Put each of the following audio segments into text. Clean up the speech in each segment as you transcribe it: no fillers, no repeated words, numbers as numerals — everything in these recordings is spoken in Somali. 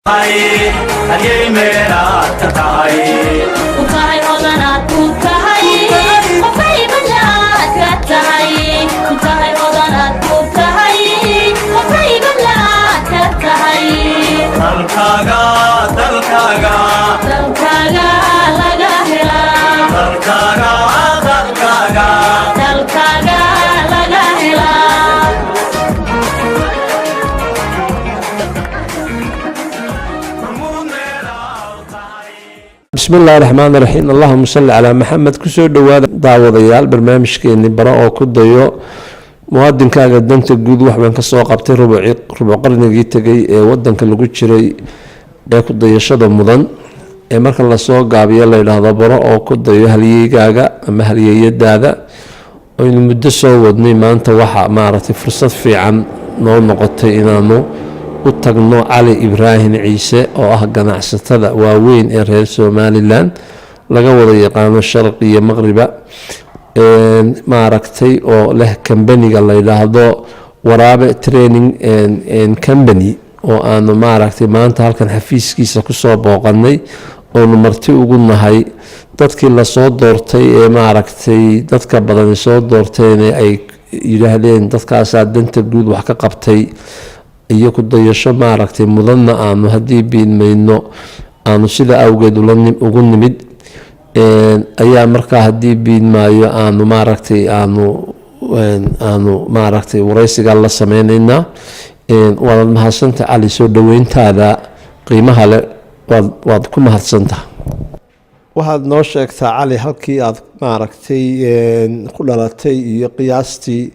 Halyey meelaad ka tahay. Ku tahay hodanaad ku tahay, qofay badlaad ka tahay. Ku tahay hodanaad ku tahay, qofay badlaad ka tahay. Dalkaaga, dalkaaga, dalkaaga laga helaa. Dalkaaga, dalkaaga, dalkaaga laga helaa. Hormuud meelaad u tahay. Bismi illaahi raxmaan raxiim, allahuma salli calaa Maxamed. Kusoo dhowaada, daawadayaal, barnaamijkeeni Bara oo ku dayo muwaadinkaaga danta guud. Waxbaan kasoo qabtay rubuci rubuc qarnigii tegay ee wadanka lagu jiray ee ku dayashada mudan, ee marka lasoo gaabiyo la yidhaahdo Baro oo ku dayo halyeygaaga ama halyeeyadaada, aynu muddo soo wadnay. Maanta waxa maaragtay fursad fiican noo noqotay inaanu u tagno Cali Ibraahim Ciise, oo ah ganacsatada waaweyn ee reer Somalilan, laga wada yaqaano sharqi iyo maqriba, maaragtay, oo leh kambaniga la yidhaahdo Waraabe Trading Company, oo aanu maaragtay maanta halkan xafiiskiisa kusoo booqanay, oonu marti ugu nahay. Dadkii lasoo doortay ee maaragtay dadka badani soo doorteen, ay yidhaahdeen dadkaasaa danta guud wax ka qabtay iyo ku dayasho maaragtay mudanna, aanu haddii biidmayno aanu sida awgeed ugu nimid. Ayaa markaa haddii biidmaayo aanu maaragtay aanu maaragtay wareysiga la sameyneynaa. Waad mahadsanta, Cali, soo dhaweyntaada qiimaha leh waad ku mahadsantaha. Waxaad noo sheegtaa, Cali, halkii aad maaragtay ku dhalatay iyo qiyaastii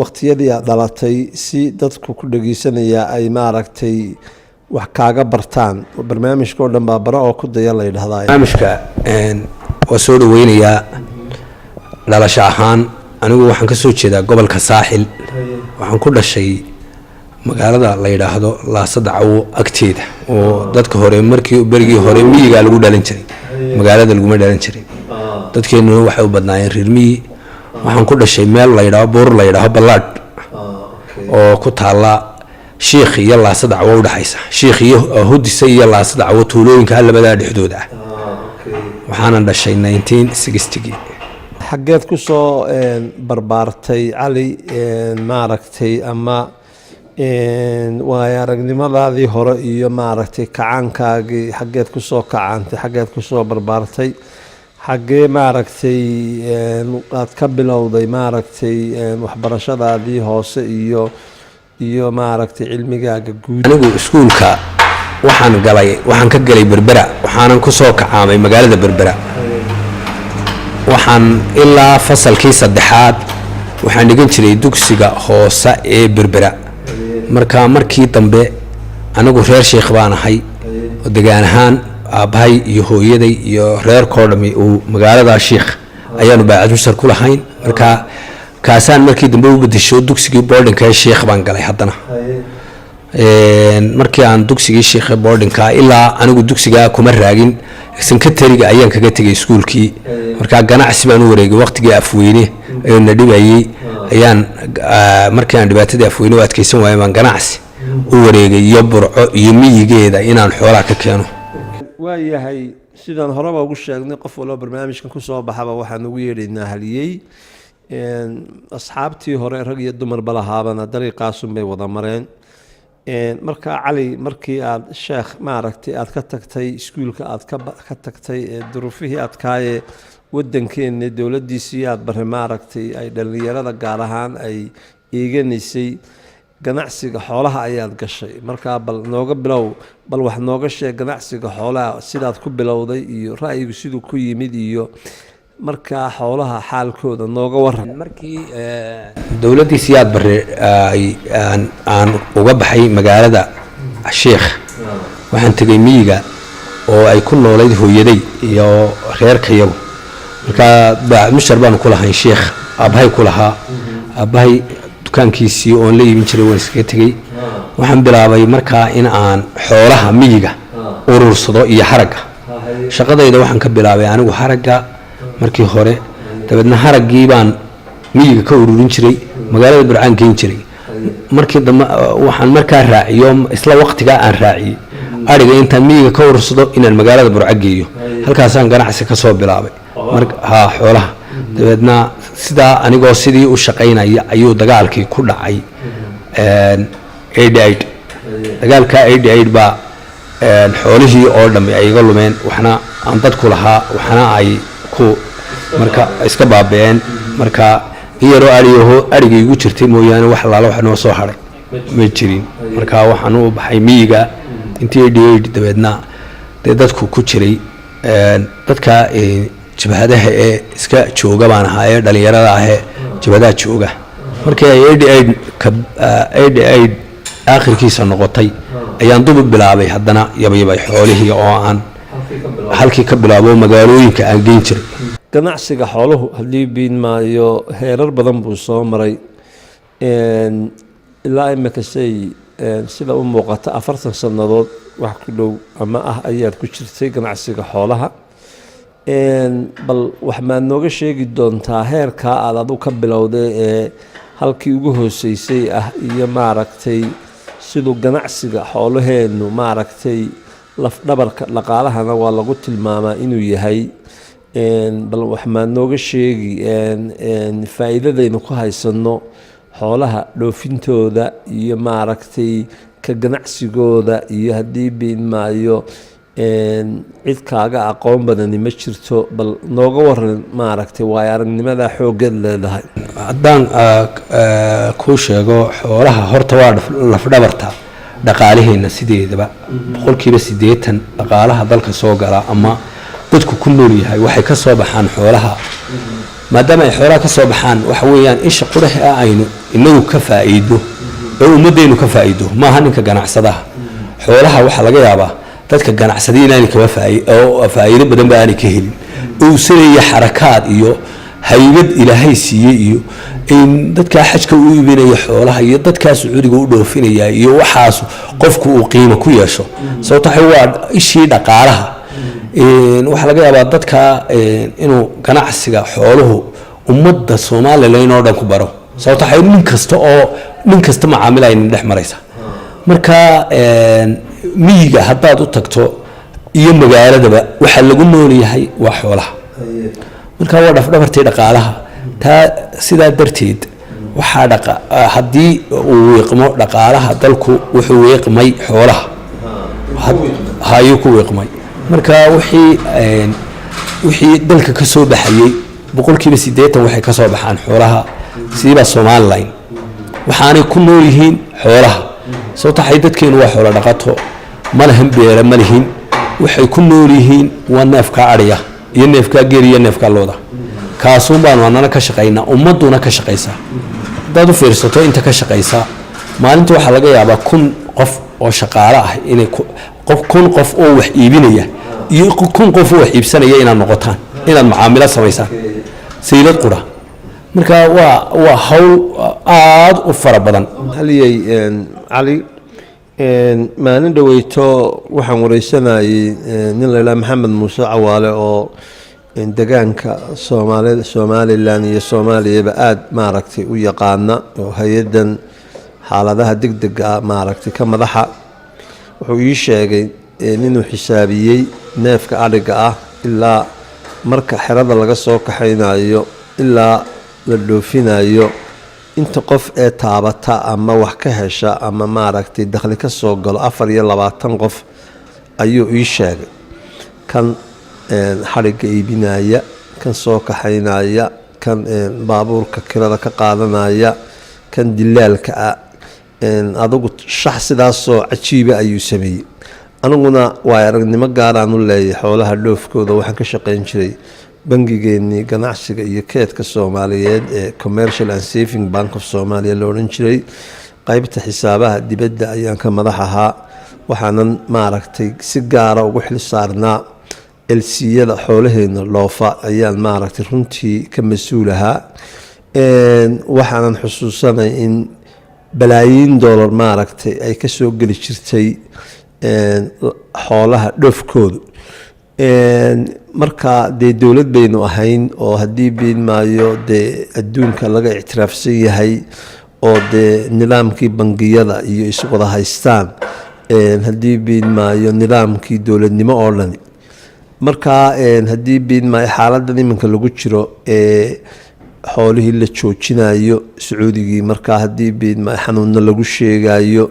waqtiyadii aad dhalatay, si dadku ku dhegeysanaya ay maaragtay wax kaaga bartaan. Barnaamijka oo dhan baa Bara oo ku daya la yidhahdaa. Barnaamijka waa soo dhaweynayaa. Dhalasho ahaan anigu waxaan ka soo jeedaa gobolka Saaxil. Waxaan ku dhashay magaalada la yidhaahdo Laasada Cawo agteeda, oo dadka hore markii berigii hore miyigaa lagu dhalan jiray, magaalada laguma dhalan jirin. Dadkeenuna waxay u badnaayeen reer miyi. Waxaan ku dhashay meel la yidhaaho, buur la yidhaaho Ballaadh, oo ku taalla Shiikh iyo Laasada Cawo udhexaysa, Shiikh iyo Hudisa iyo Laasada Cawo, tuulooyinka labadaa dhexdooda ah. Waxaanan dhashay 1960-gii. Xaggeed ku soo barbaartay, Cali, maaragtay, ama waayo aragnimadaadii hore iyo maaragtay kacaankaagii? Xaggeed kusoo kacaantay? Xaggeed kusoo barbaartay? Xaggee maaragtay aad ka bilowday maaragtay waxbarashadaadii hoose iyo maaragtay cilmigaaga guud? Anigu iskuulka waxaan galay, waxaan ka galay Berbera, waxaanan kusoo kacaamay magaalada Berbera. Waxaan ilaa fasalkii saddexaad waxaan dhigan jiray dugsiga hoose ee Berbera. Marka markii dambe anigu reer Sheikh baan ahay, oo degaan ahaan aabbahay iyo hooyaday iyo reerkoo dhami uu magaalada Sheikh ayaanu baacad ku lahayn. Marka kaasaan markii dambe u bedesho, dugsigii boardingka ee Sheikh baan galay. Haddana markii aan dugsigii Sheikh boardingka ilaa anigu dugsigaa kuma raagin, sankateriga ayaan kaga tegay iskuulkii. Markaa ganacsi baan u wareegay. Waqtigii Afweyne ee na dhibayay ayaan, markii aan dhibaatadii Afweyne u adkeysan waayay, baan ganacsi u wareegay iyo Burco iyo miyigeeda inaan xoolaha ka keeno. Waayahay, sidaan horeba ugu sheegnay, qof walba barnaamijkan kusoo baxaba waxaan ugu yeedhaynaa haliyey. Asxaabtii hore, rag iyo dumarba lahaabana, dariiqaasun bay wada mareen. Marka Cali, markii aad Sheekh maaragtay aad ka tagtay iskuulka, aad ka tagtay ee duruufihii adkaaye wadankeena dowladdiisii aad bare maaragtay ay dhallinyarada gaar ahaan ay eeganaysay, ganacsiga xoolaha ayaad gashay. Markaa bal nooga bilow, bal wax nooga sheeg ganacsiga xoolaha sidaad ku bilowday iyo ra'yigu siduu ku yimid, iyo markaa xoolaha xaalkooda nooga waran. Markii dowladdii Siyaad Barre aan uga baxay magaalada Sheikh, waxaan tegay miyiga oo ay ku noolayd hooyaday iyo reerkayagu. Markaa mushar baanu ku lahayn Sheikh, aabbahay ku lahaa. Aabbahay dukaankiisii oon la iibin jiray waan iskaga tegey. Waxaan bilaabay markaa in aan xoolaha miyiga urursado iyo haragga. Shaqadayda waxaan ka bilaabay anigu haragga markii hore. Dabeedna haraggii baan miyiga ka ururin jiray, magaalada Burcaan geyn jiray. Markii dambe waxaan markaa raaciyo, isla waqtigaa aan raaciyey adhiga intaan miyiga ka urursado inaan magaalada Burco geeyo. Halkaasaan ganacsi ka soo bilaabay ha, xoolaha. Dabeedna sidaa anigoo sidii u shaqaynaya ayuu dagaalkii ku dhacay 88. Dagaalka 88 baa xoolihii oo dhammi ay iga lumeen, waxna aan dadku lahaa, waxna ay ku marka iska baaba'een. Marka in yaroo ariyaho ariga igu jirtay mooyaane, wax laala wax noo soo hadhay ma jirin. Marka waxaan u baxay miyiga intii 88. Dabeedna dee dadku ku jiray dadka jabhadaha ee iska jooga baan ahaa, ee dhalinyarada ahee jabhadaha jooga. Markii ay 88 ka 88 aakhirkiisa noqotay ayaan dub u bilaabay haddana yabayabay xoolihii oo aan halkii ka bilaabo, magaalooyinka aan geyn jiray. Ganacsiga xooluhu, haddii biin maayo, heerar badan buu soo maray. Ilaa imika say sida u muuqata 40 sannadood wax ku dhow ama ah ayaad ku jirtay ganacsiga xoolaha. Bal wax maad nooga sheegi doontaa heerkaa aad adu ka bilowday ee halkii ugu hooseysay ah, iyo maaragtay siduu ganacsiga xoolaheennu maaragtay lafdhabarka dhaqaalahana waa lagu tilmaamaa inuu yahay? Bal wax maad nooga sheegi faa'iidadaynu ku haysanno xoolaha dhoofintooda iyo maaragtay ka ganacsigooda? Iyo haddii biin maayo, cid kaaga aqoon badani ma jirto. Bal nooga waran maaragtay waayo aragnimada xooggeed leedahay. Haddaan kuu sheego, xoolaha horta waa lafdhabarta dhaqaalaheena. Sideedaba 80% dhaqaalaha dalka soo gala ama dadku ku nool yahay waxay ka soo baxaan xoolaha. Maadaama ay xoolaha ka soo baxaan, waxa weeyaan isha qurax ah aynu inagu ka faa'iido ee ummadeynu ka faa'iido. Maaha ninka ganacsadaha xoolaha, waxaa laga yaabaa dadka ganacsada inaanay kaba oo faa'iido badan ba aanay ka helin, uu sanaya xarakaad iyo haybad Ilaahay siiyey, iyo in dadkaa xajka u iibinaya xoolaha iyo dadkaa Sacuudiga u dhoofinaya iyo waxaas qofku uu qiimo ku yeesho. Sababto waxa waa ishii dhaqaalaha. Waxaa laga yaabaa dadka inuu ganacsiga xooluhu ummadda Somalilan oo dhan ku baro, sababto waxay nin kasta oo nin kasta macaamil ayna dhex maraysa. Marka miyiga haddaad u tagto iyo magaaladaba, waxaa lagu nool yahay waa xoolaha. Marka waa dhafdhabartii dhaqaalaha. Taa sidaa darteed waxaa dhaqa haddii uu wiiqmo dhaqaalaha dalku, wuxuu wiiqmay xoolaha hayuu ku wiiqmay. Marka wixii dalka ka soo baxayey 80% waxay ka soo baxaan xoolaha, siiba Somaliland. Waxaanay ku nool yihiin xoolaha, sababto waxay dadkeenu waa xoolo dhaqato, ma lahan beera, ma lihin. Waxay ku nool yihiin waa neefkaa adhiya iyo neefkaa geel iyo neefkaa looda. Kaasuun baanu anana ka shaqaynaa, ummadduna ka shaqaysaa. Haddaad u fiirsato inta ka shaqaysa maalinta, waxaa laga yaabaa 1000 qof oo shaqaale ah inay qof 1000 qof oo wax iibinaya iyo 1000 qof oo wax iibsanaya inaad noqotaan, inaad macaamilo samaysaan saylad qura. Marka waa hawl aada u fara badan. Haliyey Cali, maalin dhoweyto waxaan wareysanayay nin la yidhaha Maxamed Muuse Cawaale oo degaanka Soomaali, Somaliland iyo Soomaaliyaba aada maaragtay u yaqaana, oo hay-addan xaaladaha degdega ah maaragtay ka madaxa. Wuxuu ii sheegay inuu xisaabiyey neefka adhiga ah ilaa marka xerada laga soo kaxaynayo ilaa la dhoofinayo inta qof ee taabata ama wax ka hesha ama maaragtay dakhli ka soo galo, 24 qof ayuu ii sheegay: kan xadhigga iibinaya, kan soo kaxaynaya, kan baabuurka kirada ka qaadanaya, kan dilaalka ah. Adigu shax sidaasoo cajiiba ayuu sameeyey. Aniguna waay aragnimo gaaraan u leeyahay xoolaha dhoofkooda. Waxaan ka shaqayn jiray bangigeenii ganacsiga iyo keedka Soomaaliyeed ee Commercial and Saving Bank of Somalia la odhan jiray. Qeybta xisaabaha dibadda ayaan ka madax ahaa. Waxaanan maaragtay si gaara ugu xil saarnaa LC-yada xoolaheena dhoofa ayaan maaragtay runtii ka mas-uul ahaa. Waxaanan xusuusanay in balaayiin dollar maaragtay ay kasoo geli jirtay xoolaha dhoofkoodu. Marka dee dowlad baynu ahayn oo haddii biin maayo dee adduunka laga ictiraafsan yahay. Oo dee nidaamkii bangiyada iyo iswada haystaan, haddii biidmaayo nidaamkii dowladnimo oo dhani. Marka haddii biidmaayo xaaladan iminka lagu jiro ee xoolihii la joojinayo Sacuudigii, markaa haddii biidmaayo xanuunno lagu sheegayo,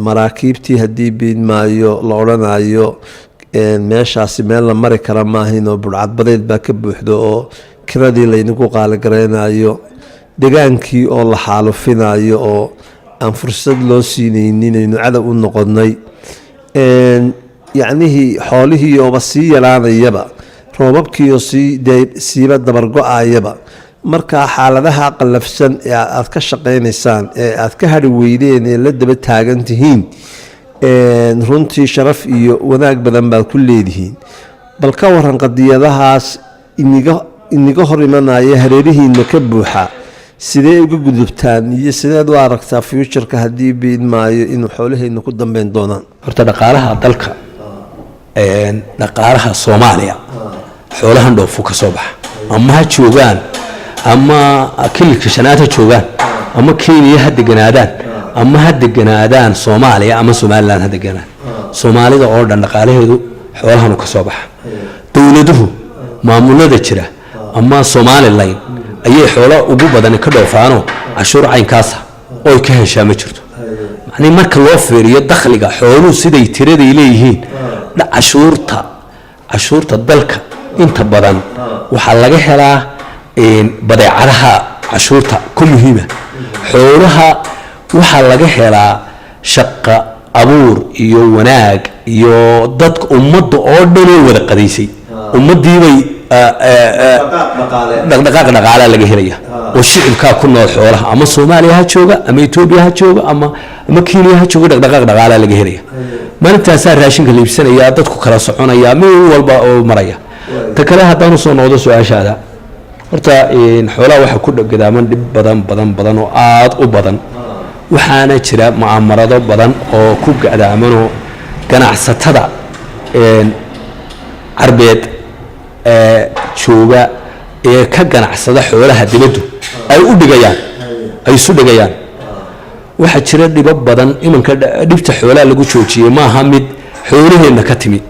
maraakiibtii haddii biidmaayo la odhanayo meeshaasi meel la mari kara maahayn oo budhcadbadeed baa ka buuxdo, oo kiradii laynagu qaaligareynayo, degaankii oo la xaalufinayo oo aan fursad loo siinaynin, aynu cadow u noqonnay, yacnihii xoolihii ooba sii yaraanayaba, roobabkiioo sii dee siiba dabargo-ayaba. Marka xaaladaha qallafsan ee aad ka shaqaynaysaan ee aad ka hadhi weydeen ee la daba taagan tihiin, runtii sharaf iyo wanaag badan baad ku leedihiin. Bal ka waran qadiyadahaas iniga hor imanaya, hareerihiina ka buuxa? Sidee uga gudubtaan iyo sideed u aragtaa future-ka, haddii biidmaayo, inuu xoolaheenna ku dambeyn doonaan? Horta dhaqaalaha dalka, dhaqaalaha Soomaaliya, xoolahan dhoofu ka soo baxa. Ama ha joogaan ama Kililka Shanaad ha joogaan, ama Kenya ha deganaadaan, ama ha deganaadaan Soomaaliya ama Somaliland ha deganaan, Soomaalida oo dhan dhaqaalaheedu xoolahanu ka soo baxa. Dowladuhu maamulada jira ama Somaliland ayay xoolo ugu badani ka dhoofaanoo cashuur caynkaasa oy ka heshaa ma jirto. Macnii marka loo fiiriyo dakhliga xooluhu siday tiraday leeyihiin, cashuurta dalka inta badan waxaa laga helaa badeecadaha cashuurta ku muhiima. Xoolaha waxaa laga helaa shaqa abuur iyo wanaag iyo dadka ummadda oo dhan oo wada qadaysay ummadiibay dhaqdhaqaaq dhaqaalaa laga helaya oo shicibkaa ku nool xoolaha, ama Soomaaliya ha jooga, ama Etoobiya ha jooga, ama Kenya ha jooga, dhaqdhaqaaq dhaqaalaa laga helaya. Maalintaasaa raashinka la iibsanaya, dadku kala soconaya, meel walba oo maraya. Ta kale haddaan usoo noqdo su-aashaada, horta xoolaha waxaa ku gadaaman dhib badan badan badan oo aada u badan. Waxaana jira mu'aamarado badan oo ku gadaamanoo ganacsatada Carbeed ee jooga ee ka ganacsada xoolaha dibaddu ay u dhigayaan, ay isu dhigayaan. Waxaa jira dhibo badan. Imanka dhibta xoolaha lagu joojiyey maaha mid xoolaheenna ka timi.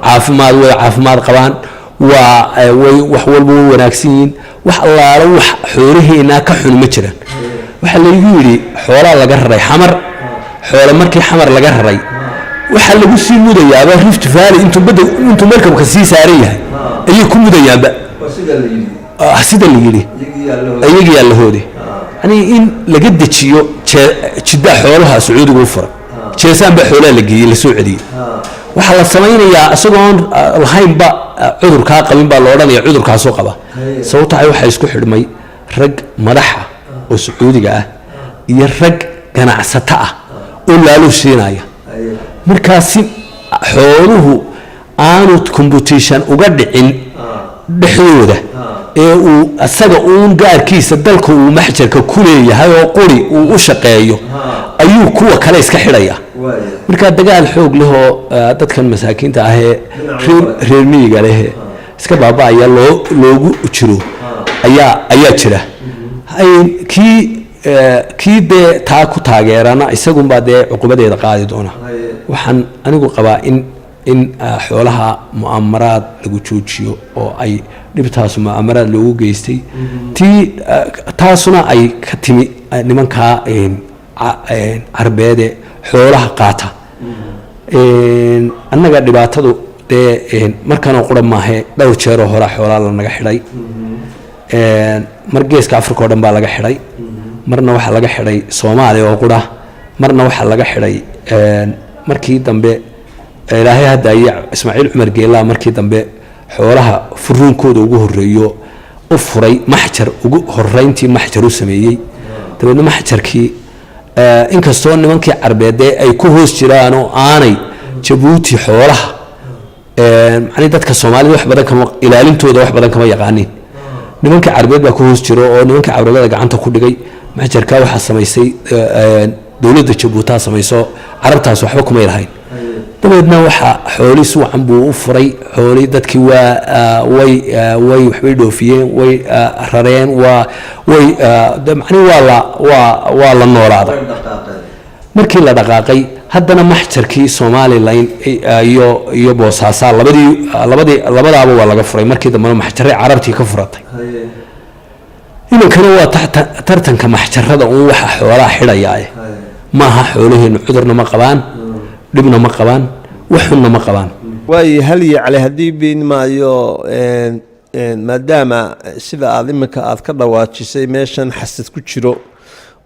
Caafimaad, way caafimaad qabaan, waa way wax walba way wanaagsan yihiin. Wax allaalo wax xoolaheennaa ka xun ma jiraan. Waxaa laygu yidhi xoolaa laga raray Xamar. Xoolo markii Xamar laga raray, waxaa lagu sii mudayaaba Rift Valley. Intuu badda, intuu markabka sii saaran yahay ayay ku mudayaanba. Sida la yidhi iyagiyaa lahoode, yani in laga dejiyo Jidda xoolaha Sacuudiga u furay, Jeesaan baa xoolaha la geeyey, lasoo celiyey. Waxaa la samaynayaa isagoon lahaynba cudurkaa qabin baa la odhanaya cudurkaasoo qaba. Sababto ah waxaa isku xidhmay rag madaxa oo Sacuudiga ah iyo rag ganacsato ah oo laaluush siinaya. Markaasi xooluhu aanu competition uga dhicin dhexdooda ee uu asaga uun gaarkiisa dalka uu maxjarka ku leeyahay oo quri uu u shaqeeyo ayuu kuwa kale iska xidhaya. Marka dagaal xoog leh oo dadkan masaakiinta ah ee reer miyiga leh iska baaba'aya loogu jiro ayaa jira. Kii dee taa ku taageerana isagunbaa dee cuqubadeeda qaadi doona. Waxaan anigu qabaa in xoolaha mu'amaraad lagu joojiyo oo ay dhibtaasu mu'amaraad loogu geystay, tii taasuna ay ka timi nimankaa Carbeede xoolaha qaata. Annaga dhibaatadu dee markanoo qura maahe, dhowr jeeroo horaa xoolaa lanaga xidhay. Mar Geeska Africa oo dhan baa laga xidhay, marna waxaa laga xidhay Soomaaliya oo qura, marna waxaa laga xidhay markii dambe Ilaahay hadda ay Ismaaciil Cumar Geelaa markii dambe xoolaha furuunkooda ugu horeeyo u furay maxjar, ugu horeyntii maxjar u sameeyey. Dabeedna maxjarkii, inkastoo nimankii Carbeedee ay ku hoos jiraan oo aanay Jabuuti xoolaha, macnii dadka Soomaalida wax badan kama ilaalintooda wax badan kama yaqaanin, nimankii Carbeed baa ku hoos jiro oo nimankii Carbeedada gacanta ku dhigay. Maxjarka waxaa samaysay dowladda Jabuutaa samayso, Carabtaas waxba kumay lahayn. Dabeedna waxaa xoolii suwacan buu u furay. Xoolii dadkii waa way way waxbay dhoofiyeen, way rareen, waa way macnihi waa la noolaaday. Markii la dhaqaaqay, haddana maxjarkii Somaliland iyo Boosaasaa labadii labadaaba waa laga furay. Markii dambena maxjaray Carabtii ka furatay. Iminkana waa tartanka maxjarada uun waxa xoolaha xidhayaa. Maaha xoolaheenu cudurna ma qabaan, dhibna ma qabaan, waxunna ma qabaan. Waayo, hal iyo cali haddii been maayo, maadaama sida aad iminka aad ka dhawaajisay meeshan xasad ku jiro,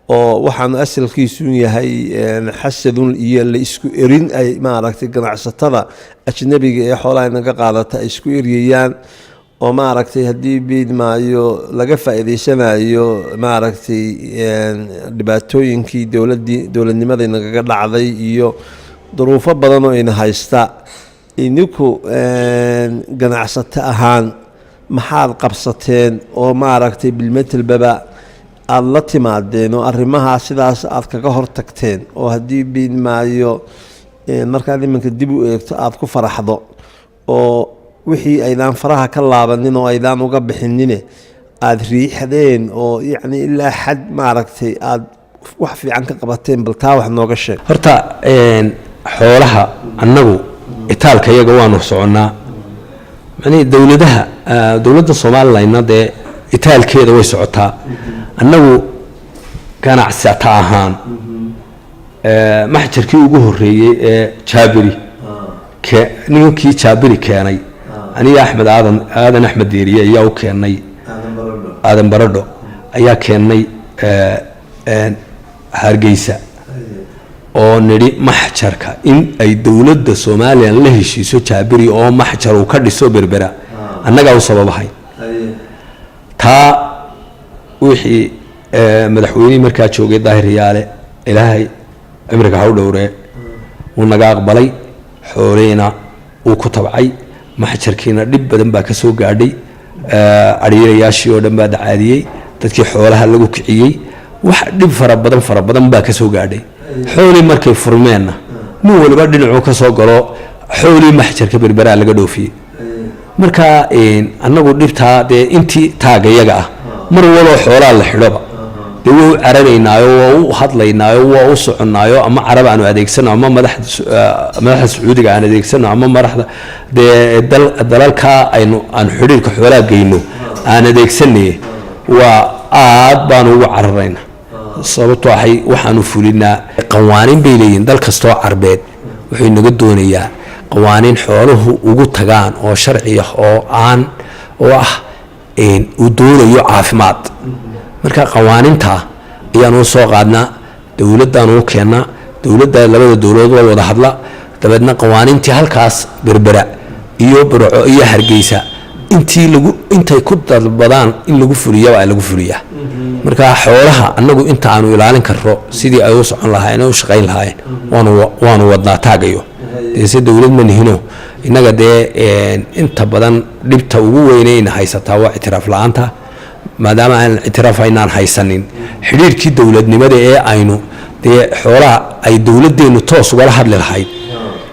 oo waxaanu asalkiisu yahay xasadun iyo la isku erin, ay maaragtay ganacsatada ajnabiga ee xoolaha inaga qaadata ay isku eryayaan, oo maaragtay haddii been maayo laga faa'iidaysanayo maaragtay dhibaatooyinkii dowladdii dowladnimada nagaga dhacday iyo duruufo badan oo ina haysta, idinku ganacsato ahaan maxaad qabsateen oo maaragtay bilmetelbaba aada la timaadeen oo arrimahaa sidaas aad kaga hortagteen, oo haddii been maayo markaad iminka dib u eegto aada ku faraxdo, oo wixii aydaan faraha ka laabanin oo aydaan uga bixinine aada riixdeen, oo yacni ilaa xad maaragtay aada wax fiican ka qabateen? Bal taa wax nooga sheeg. Horta xoolaha annagu itaalka iyaga waanu soconnaa. Macnihii dowladaha, dowladda Somalilandna dee itaalkeeda way socotaa. Annagu ganacsata ahaan, maxjarkii ugu horreeyey ee Jaabiri ke, ninkii Jaabiri keenay, aniga Axmed Aadan, Aadan Axmed Deeriye ayaa u keenay, Aadan Baradho ayaa keennay Hargeysa, oo nidhi maxjarka in ay dowladda Somalilan la heshiiso Jaabiri oo maxjar uu ka dhiso Berbera annagaa u sababahay taa. Wixii madaxweynihii markaa joogay, Daahir Riyaale, Ilaahay cimriga ha u dhowree, wuu naga aqbalay. Xoolihiina wuu ku tabcay, maxjarkiina dhib badan baa ka soo gaadhay. Adhiirayaashii oo dhan baa dacaadiyey, dadkii xoolaha lagu kiciyey, wax dhib fara badan fara badan baa ka soo gaadhay. Xoolii markay furmeenna, nin waliba dhinacuu ka soo galo, xoolii maxjarka Berberaa laga dhoofiyey. Marka annagu dhibtaa dee intii taagayaga ah, mar waloo xoolaa la xidhoba dee waa u cararaynaayo, waa u hadlaynaayo, waa u soconaayo, ama Carab aanu adeegsano, ama madaxda Sacuudiga aan adeegsano, ama madaxda dee dalalka aynu aan xidhiirka xoolaa geyno aan adeegsanay, waa aad baanu ugu cararaynaa. Sababtoo ahay waxaanu fulinaa qawaaniin bay leeyihiin. Dal kastoo Carbeed wuxuu inaga doonayaa qawaaniin xooluhu ugu tagaan oo sharci ah, oo aan oo ah uu doonayo caafimaad. Marka qawaaninta ayaanu u soo qaadnaa, dowladdaanu u keennaa, dowladda labada dowladood waa wada hadla. Dabeedna qawaanintii halkaas Berbera iyo Burco iyo Hargeysa intii lagu intay ku dalbadaan in lagu fuliyaba ay lagu fuliyaa. Marka xoolaha annagu inta aanu ilaalin karro sidii ay u socon lahaayeen, u shaqayn lahaayeen, waanu wadnaa taagayo. Dee se dowlad ma nihino innaga. Dee inta badan dhibta ugu weynayna haysataa waa ictiraaf la-aanta. Maadaama aan ictiraaf aynaan haysanin, xidhiirkii dowladnimada ee aynu dee xoolaha ay dowladdeenu toos ugala hadli lahayd,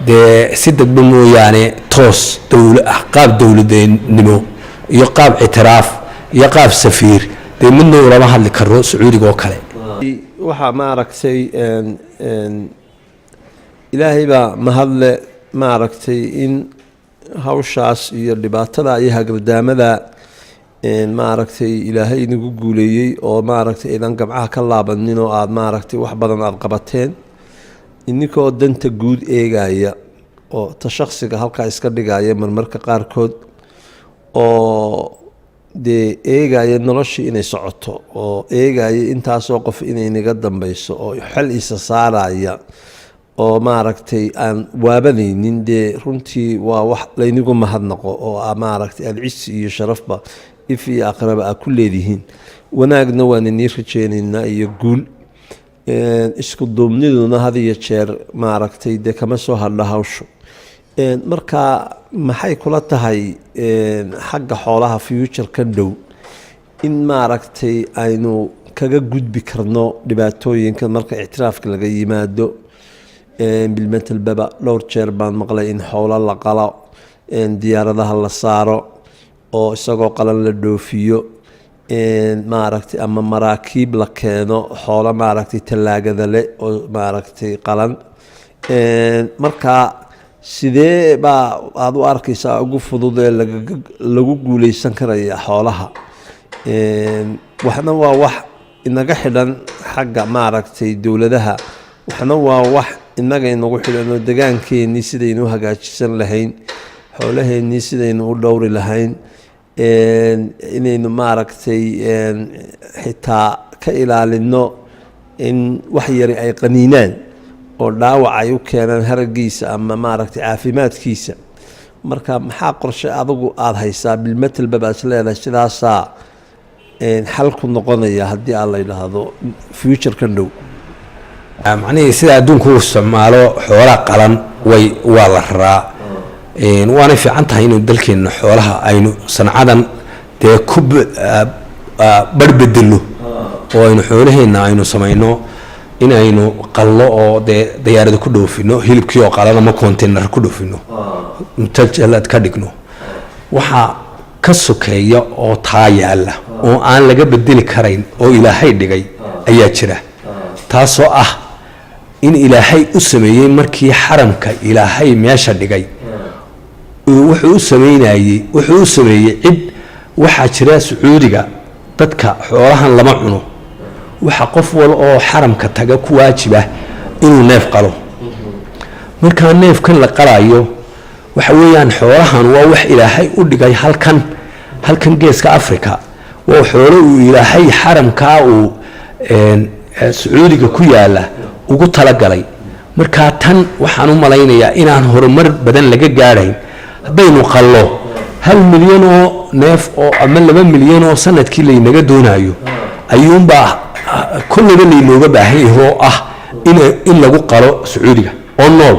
dee si dadba mooyaane, toos qaab dowladnimo iyo qaab ictiraaf iyo qaab safiir dee midna ulama hadli karo Sacuudiga oo kale. Waxaa maaragtay Ilaahay baa mahadle, maaragtay in hawshaas iyo dhibaatada iyo hagardaamada maaragtay Ilaahay inagu guuleeyey, oo maaragtay aydan gamcaha ka laabanin, oo aada maaragtay wax badan aada qabateen, ininkoo danta guud eegaya oo ta shaksiga halkaa iska dhigaya marmarka qaarkood, oo dee eegaya noloshii inay socoto, oo eegaya intaasoo qof inay naga dambeyso, oo xel isa saaraya, oo maaragtay aan waabanaynin. Dee runtii waa wax laynigu mahadnaqo, oo maaragtay aada cisi iyo sharafba if iyo aqraba aa ku leedihiin. Wanaagna waan inii rajeynaynaa iyo guul. Isku duubniduna had iyo jeer maaragtay dee kama soo hadho hawshu. Marka maxay kula tahay xagga xoolaha future ka dhow in maaragtay aynu kaga gudbi karno dhibaatooyinka marka ictiraafka laga yimaado? Bilmetelbaba dhowr jeer baan maqlay in xoolo la qalo, diyaaradaha la saaro oo isagoo qalan la dhoofiyo, maaragtay, ama maraakiib la keeno xoolo, maaragtay, tallaagada leh oo, maaragtay, qalan. Marka sidee baa aada u arkaysaa ugu fudud ee lagu guuleysan karaya xoolaha? Waxna waa wax inaga xidhan xagga, maaragtay, dowladaha, waxna waa wax inaga inagu xidhan oo degaankeenii sidaynu u hagaajisan lahayn, xoolaheennii sidaynu u dhowri lahayn, inaynu, maaragtay, xitaa ka ilaalino in wax yari ay qaniinaan oo dhaawac ay u keenaan haragiisa ama, maaragtay, caafimaadkiisa. Marka maxaa qorshe adigu aada haysaa, bilmetelba baad is leedahay sidaasaa xal ku noqonaya haddii aan la yidhaahdo future-kan dhow? Macnihii sida adduunku u isticmaalo xoolaha qalan way waa la raraa. Waanay fiican tahay inuu dalkeenna xoolaha aynu sancadan dee ku barbedelo oo aynu xoolaheenna aynu samayno in aynu qallo oo dee diyaarada ku dhoofino hilibkii oo qalan ama container ku dhoofino, mutajalad ka dhigno. Waxaa ka sokeeya oo taa yaalla oo aan laga bedeli karayn oo Ilaahay dhigay ayaa jira, taasoo ah in Ilaahay u sameeyey markii xaramka Ilaahay meesha dhigay wuxuu u sameynayey, wuxuu u sameeyey cid. Waxaa jira Sacuudiga dadka xoolahan lama cuno, waxa qof wal oo xaramka taga ku waajiba inuu neef qalo. Markaa neefkan la qalayo waxa weeyaan xoolahan waa wax Ilaahay u dhigay halkan Geeska Africa. Waa xoolo uu Ilaahay xaramkaa uu Sacuudiga ku yaala ugu talagalay. Markaa tan waxaan u malaynayaa inaan horumar badan laga gaadhayn haddaynu qallo 1 milyan oo neef oo ama 2 milyan oo sanadkii laynaga doonayo ayuunbaa kolleyba laynooga baahan yahay oo ah in lagu qalo Sacuudiga oo nool,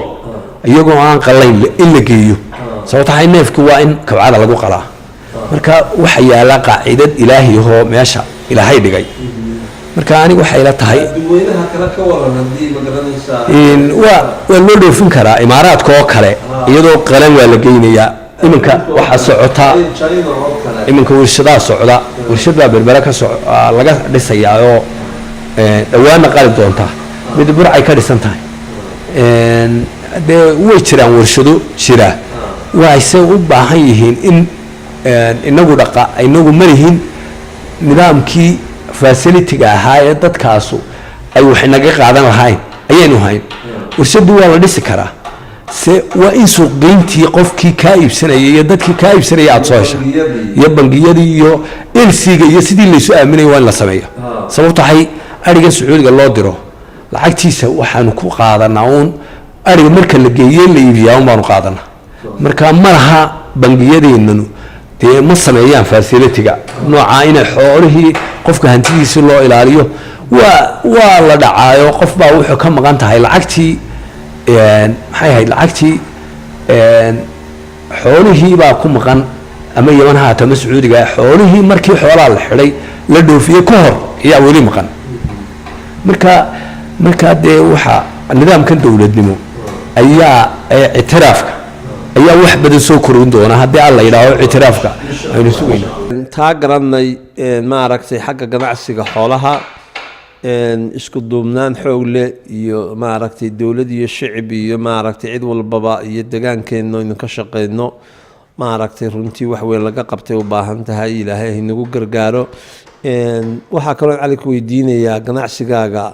iyagoo aan qalayn in la geeyo. Sababto tahay neefki waa in kabcada lagu qalaa. Marka waxa yaala qaacidad Ilaahi ahoo meesha Ilaahay dhigay. Marka aniga waxay la tahay Dadweynaha kale ka waran haddii ma garanaysaa? Waa loo dhoofin karaa Imaaraadka oo kale, iyadoo qalan waa la geynayaa. Iminka waxaa socota China oo kale. Iminka warshadaa socda, warshad baa Berbere ka so laga dhisayaa oo dhowaana qali doonta, mid Burcay ka dhisan tahay. Dee way jiraan warshado jira, waxayse u baahan yihiin in inagu dhaqa inagu malihin nidaamkii facility-ga ahaa ee dadkaasu ay wax inaga qaadan lahayn ayaynu hayn. Warshaddu waa la dhisi karaa, se waa in suuqgeyntii qofkii kaa iibsanayay iyo dadkii kaa iibsanaya aada soo hesha iyo bangiyadii iyo LC-ga iyo sidii laysu aaminaya waa in la sameeyo. Sababto waxay arigan Sacuudiga loo diro lacagtiisa waxaanu ku qaadanaa uun ariga marka la geeye la iibiyaa un baanu qaadanaa. Marka ma laha bangiyadeennanu dee ma sameeyaan facility-ga noocaa inay xoolihii qofka hantidiisi loo ilaaliyo. Waa la dhacaayo, qof baa wuxuu ka maqan tahay lacagtii, maxay ahayd lacagtii, xoolihii baa ku maqan ama Yaman ha haato ama Sacuudiga. Xoolihii markii xoolaha la xidhay la dhoofiyey ka hor ayaa weli maqan. Marka dee waxaa nidaamkan dowladnimo ayaa ee ictiraafka ayaa wax badan soo korin doona haddii Alla yidhaaho ictiraafka aynu sugayna. Taa garanay, maaragtay, xagga ganacsiga xoolaha isku duubnaan xoog leh iyo, maaragtay, dowlad iyo shicib iyo, maaragtay, cid walbaba iyo deegaankeenna aynu ka shaqeyno, maaragtay, runtii wax weyn laga qabtay u baahan tahay. Ilaahay haynagu gargaaro. Waxaa kaloo Cali ku weydiinayaa, ganacsigaaga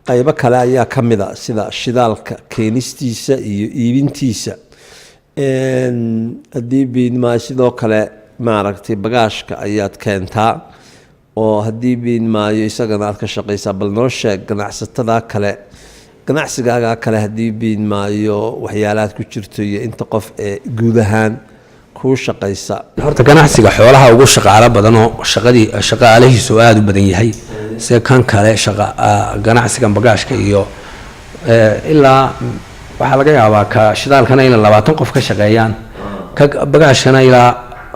qaybo kale ayaa ka mid a, sida shidaalka keenistiisa iyo iibintiisa, haddii biidmaa sidoo kale, maaragtay, bagaashka ayaad keentaa oo haddii biidmaayo isagana aad ka shaqaysaa. Bal noo sheeg ganacsatada kale, ganacsigaaga kale, haddii biidmaayo waxyaalahaad ku jirto iyo inta qof ee guud ahaan kuu shaqaysa. Horta ganacsiga xoolaha ugu shaqaalo badan oo shaqadii shaqaalihiisu aada u badan yahay, sida kan kale shaqa ganacsigan bagaashka iyo ilaa waxaa laga yaabaa ka shidaalkana inay 20 qof ka shaqeeyaan, ka bagaashkana ilaa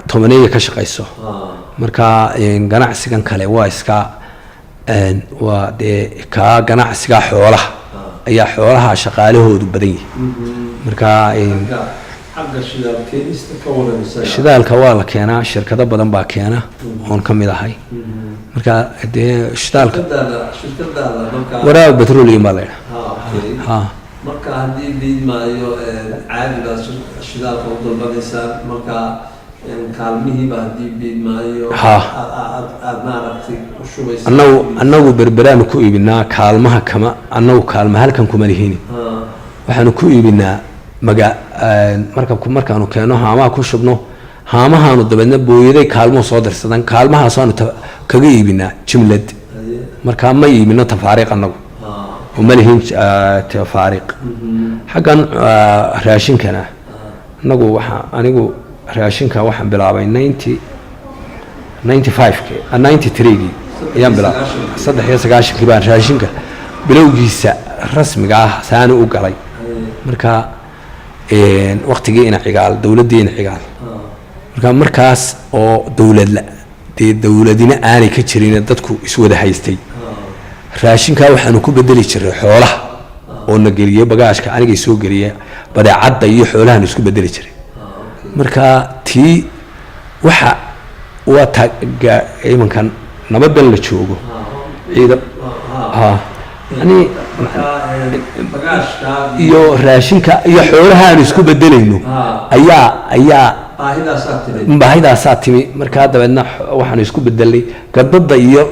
10 ka shaqeyso. Marka ganacsigan kale waa iska waa dee ka ganacsiga xoolaha. Ayaa xoolaha shaqaalahoodu badan yihi. Marka Xagga shidaal keenista ka waranaysa? Shidaalka waa la keenaa, shirkado badan baa keena oon ka mid ahay. Marka dee shidaalka Shirkadaada markaa? Waraabe Petroleum baa la yidhaha. Ha, okay. Ha. Marka haddii liidmaayo, caadi baad shidaalka u dalbanaysaan marka kaalmihiiba haddii biidmaayo aad maaragtay u shubaysaa? Annagu Berberaanu ku iibinaa kaalmaha. Kama annagu kaalma halkan kuma lihini. Waxaanu ku iibinaa maga markabku markaanu keenno, haamaha ku shubno, haamahaanu dabeedna booyaday kaalmuhu soo dirsadan, kaalmahaasaanu kaga iibinaa jimlad. Markaa ma iibino tafaariiq annagu oo ma lihin tafaariiq. Xaggan raashinkana annagu waxa anigu raashinka waxaan bilaabay 95-ki, 93-gii ayaan bilaabay. 93-kii baan raashinka bilowgiisa rasmiga ah saani u galay. Marka waqtigii ina Cigaal, dowladdii ina Cigaal, marka markaas oo dowladla dee dowladina aanay ka jirin, dadku iswada haystay, raashinkaa waxaanu ku bedeli jiray xoolaha oo na geliyey bagaashka, anigay soo geliyey badeecadda iyo xoolahaanu isku bedeli jiray. Marka tii waxa waa ta imankan nabadan la joogo ciidan ha yani Bagaashka iyo raashinka iyo xoolaha aanu isku bedelayno ayaa Baahidaasaa timid. Baahidaasaa timi. Markaa dabeedna waxaanu isku bedelnay gadbada iyo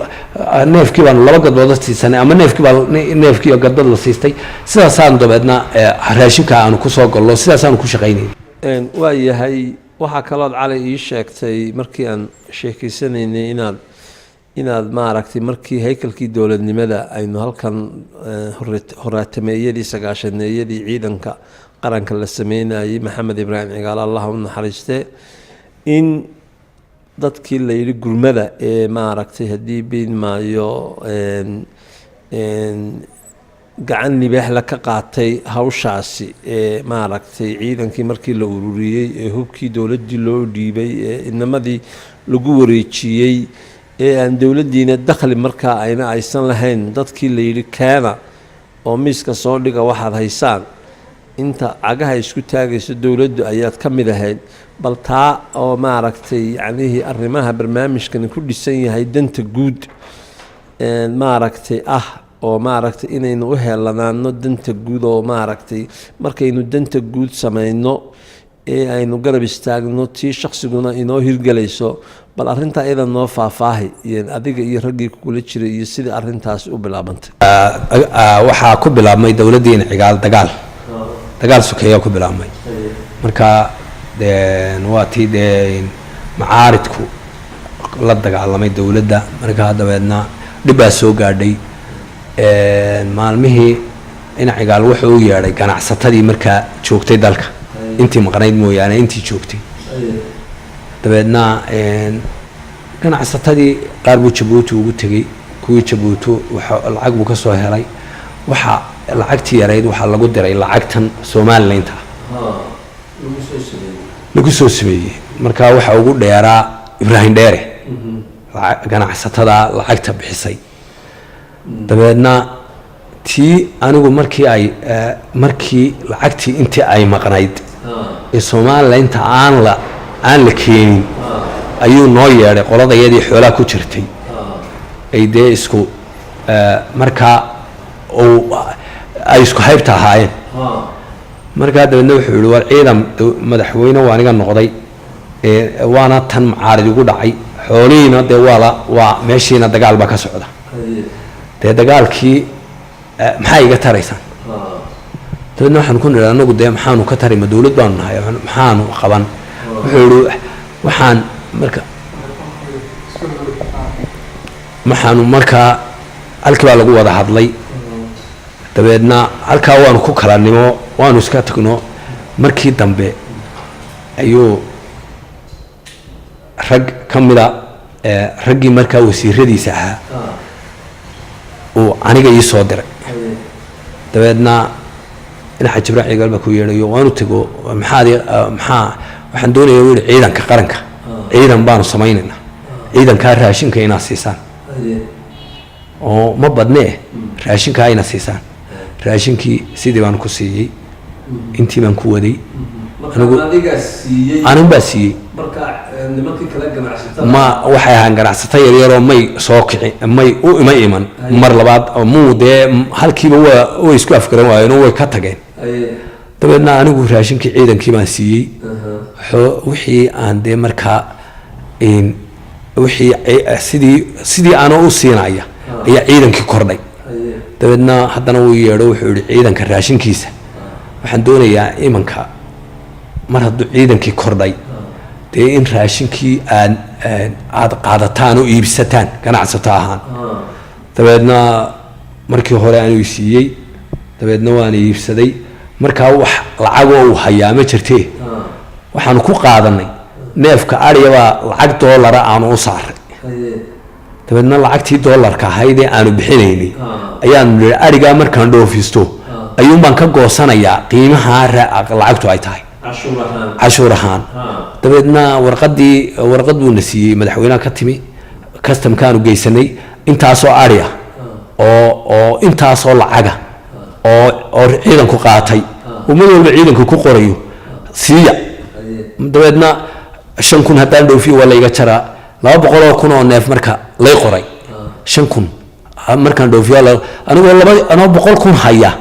neefkii baanu laba gadbood siisanay ama neefkii baa neefkii iyo gadbad la siistay. Sidaasaanu dabeedna raashinka aanu kusoo gollo, sidaasaanu ku shaqaynay. Waa yahay. Waxaa kalood, Cali, ii sheegtay markii aan sheekeysanaynay inaad maaragtay markii haykalkii dowladnimada aynu halkan horaatameeyadii, sagaashaneeyadii, ciidanka qaranka la sameynayay, Maxamed Ibraahim Cigaal Allah u naxariistee, in dadkii la yidhi gurmada ee maaragtay haddii biin maayo gacan libaaxla ka qaatay hawshaasi ee maaragtay ciidankii markii la ururiyey ee hubkii dowladdii loo dhiibay ee inamadii lagu wareejiyey ee aan dowladdiina dakhli markaa ayna aysan lahayn, dadkii la yidhi keena oo miiska soo dhiga waxaad haysaan inta cagaha isku taagayso dowladdu, ayaad ka mid ahayd. Bal taa oo maaragtay yacnihii arrimaha barnaamijkani ku dhisan yahay, danta guud maaragtay ah oo maaragtay inaynu u heelanaano danta guud oo maaragtay markaynu danta guud samayno ee aynu garab istaagno, tii shaqsiguna inoo hirgelayso. Bal arrintaa iyada noo faahfaahi iyo adiga iyo raggii kugula jiray iyo sidai arrintaasi u bilaabantay. Waxaa ku bilaabmay dowladdiina Cigaal dagaal sokeeyaa ku bilaabmay. Marka waa tii dee macaaridku la dagaalamay dowladda. Markaa dabeedna dhib baa soo gaadhay. Maalmihii ina Cigaal wuxuu u yeedhay ganacsatadii markaa joogtay dalka, intii maqnayd mooyaane intii joogtay. Dabeedna ganacsatadii qaar buu Jabuuti ugu tegey. Kuwii Jabuuti waxa lacag buu ka soo helay. Waxa lacagtii yarayd waxaa lagu diray lacagtan Somalilaynta lagu soo sameeyey. Marka waxa ugu dheeraa Ibraahim Dheere ganacsatada lacagta bixisay. Dabeedna tii anigu markii ay markii lacagtii intii ay maqnayd ee Somalilaynta aan la keenin ayuu noo yeedhay qoladayadii xoolaha ku jirtay ay dee isku markaa uu ay isku haybta ahaayeen. Markaa dabeedna wuxuu yihi, war ciidan madaxweyne waa aniga noqday ee waana tan macaarid igu dhacay, xoolihiina dee waa la waa meeshiina dagaal baa ka socda, dee dagaalkii maxaa iga taraysaan? Dabeedna waxaan ku nidhi, anagu dee maxaanu ka tari, ma dowlad baanu nahay, maxaanu qaban? Wuxuu yihi waxaan marka waxaanu markaa halkii baa lagu wada hadlay. Dabeedna halkaa waanu ku kala nimo, waanu iska tagno. Markii dambe ayuu rag ka mida raggii markaa wasiiradiisa ahaa uu aniga ii soo diray. Dabeedna dhinaca Jibraac Cigaal baa ku yeedhayo. Waanu tego. Maxaad maxaa waxaan doonayaa, wuu yihi, ciidanka qaranka ciidan baanu samaynaynaa, ciidankaa raashinka inaad siisaan oo ma badnee raashinkaa ina siisaan. Raashinkii sidii baan ku siiyey, intii baan ku waday. Adigaa siiyey? Anin baa siiyey. Marka nimankii kale ganacsatada? Ma waxay ahaan ganacsato yaryaroo may soo kici, may u ima iman mar labaad oo muu dee halkiiba waa way isku afgaran waayeen oo way ka tageen. Dabeedna anigu raashinkii ciidankii baan siiyey. Wixii aan dee markaa wixii sidii aanoo u siinaya ayaa ciidankii kordhay. Dabeedna haddana wuu yeedho, wuxuu yihi, ciidanka raashinkiisa waxaan doonayaa imanka mar hadduu ciidankii kordhay dee in raashinkii aan aada qaadataan oo iibsataan ganacsato ahaan. Dabeedna markii hore anuu siiyey, dabeedna waan iibsaday. Markaa wax lacagoo uu hayaa ma jirtee, waxaanu ku qaadanay neefka adhiyabaa lacag doolara aanu u saaray. Dabeedna lacagtii doolarka ahayd ee aanu bixinaynay ayaanu nidhi, adhigaa markaan dhoofisto ayuun baan ka goosanayaa qiimaha lacagtu ay tahay. Cashuur ahaan? Cashuur ahaan. Dabeedna warqadii, warqad buuna siiyey madaxweynaha ka timi, customkaanu geysanay intaasoo adhi ah oo intaasoo lacaga oo ciidanku qaatay oo mid walba ciidanku ku qorayo siiya. Dabeedna 5,000 haddaan dhoofiyo waa layga jaraa. 200,000 oo neef marka lay qoray, 5,000 markaan dhoofiyo anigoo laba anoo 100,000 haya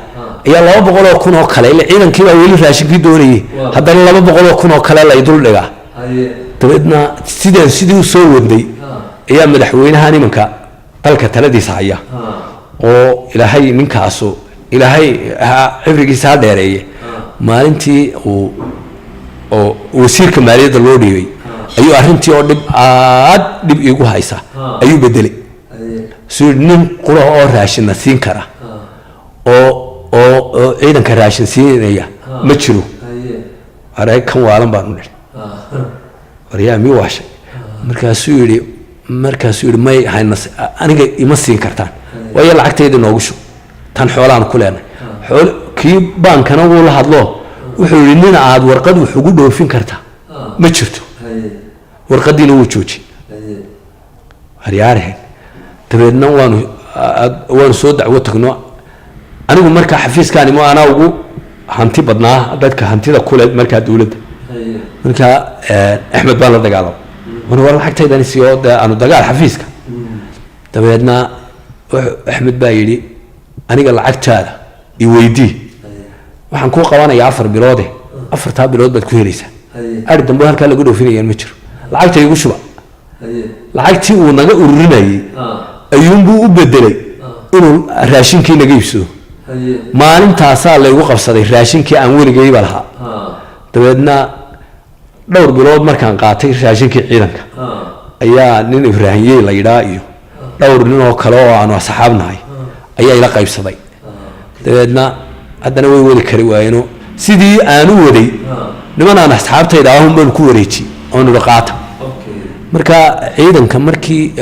ayaa 200,000 oo kale, ila ciidankii baa weli raashinkii doonayay, haddana 200,000 oo kale lay dul dhigaa. Dabeedna sidaan sidii u soo wadnay ayaa madaxweynahan imanka dalka taladiisa haya oo Ilaahay ninkaasu Ilaahay cibrigiisa ha dheereeye, maalintii uu oo wasiirka maaliyadda loo dhiibay ayuu arrintii oo dhib aad dhib iigu haysa ayuu bedelay. Suu yidhi, nin qura oo raashinna siin kara oo ciidanka raashin siinaya ma jiro. Aree, kan waalan baanu nidhi, waryaa mi waashay? Markaasuu yidhi, may hayna, aniga ima siin kartaan, waayo lacagtayda noogu shub, tan xoolaanu ku leenahay. Xool kii baankana wuu la hadlo, wuxuu yidhi, nin aad warqad wax ugu dhoofin kartaa ma jirto. Warqadiina wuu joojiyey. Haryaarahen, dabeedna waanu soo dacwo tagno. Anigu markaa xafiiskaani ma anaa ugu hanti badnaa dadka hantida kule markaa dowladda. Markaa Axmed baan la dagaalama mar war lacagtaydani siiyo, dee aanu dagaal xafiiska. Dabeedna Axmed baa yidhi, aniga lacagtaada i weydii, waxaan kuu qabanayaa 4 biloode, afartaa bilood baad ku helaysaa. Ari dambe halkaa lagu dhoofinayaan ma jiro, lacagta igu shuba. Lacagtii uu naga ururinayey ayuunbuu u bedelay inuu raashinkii naga iibsado. Maalintaasaa laygu qabsaday raashinkii aan weligayba lahaa. Dabeedna dhowr bilood markaan qaatay raashinkii ciidanka ayaa nin Ibraahimyey la yidhaa iyo dhowr nin oo kale oo aanu asxaab nahay ayaa ila qaybsaday. Dabeedna haddana way wadi kari waayeno, sidii aan u waday niman aan asxaabtayda ahun baanu ku wareejiyey oonu idhi qaata. Marka ciidanka markii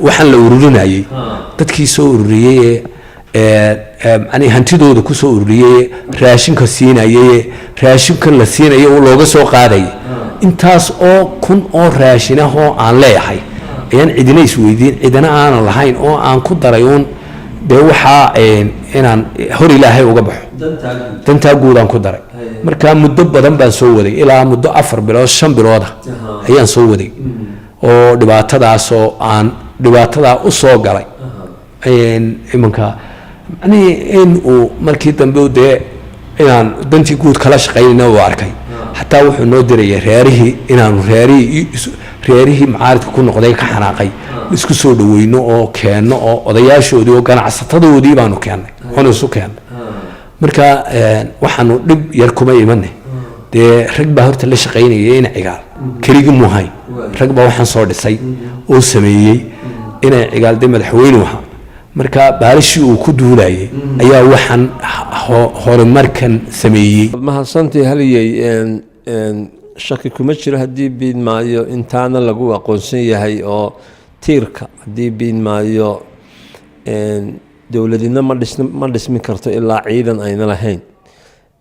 waxaan la ururinayey, dadkii soo ururiyey ee macnihi hantidooda kusoo ururiyey, raashinka siinayey, raashinkan la siinayo oo looga soo qaadayay intaas oo kun oo raashin ah oo aan leeyahay ayaan cidina isweydiin, cidina aanan lahayn, oo aan ku daray uun dee waxaa inaan hor Ilaahay uga baxo, dantaa guud aan ku daray. Marka muddo badan baan soo waday, ilaa muddo 4 bilood 5 bilooda ayaan soo waday oo dhibaatadaasoo aan dhibaatadaa u soo galay. Imanka macnihii in uu markii dambe dee inaan dantii guud kala shaqaynayna uu arkay, xataa wuxuu noo dirayay reerihii inaanu reerihii mucaaridka ku noqday ka xanaaqay isku soo dhaweyno oo keenno oo odayaashoodii oo ganacsatadoodii baanu keennay oonu isu keennay. Marka waxaanu dhib yar kuma imane, dee rag baa horta la shaqaynaya ina Cigaal, keligii muuhayn, rag baa waxaan soo dhisay oo sameeyey. Inay Cigaal dee madaxweyne ahaa, marka baalishii uu ku duulayay ayaa waxaan horumarkan sameeyey. Mahadsantii haliyey. Shaki kuma jiro haddii biin maayo intaana lagu aqoonsan yahay oo tiirka haddii biin maayo dowladina ma dhismi karto ilaa ciidan ayna lahayn.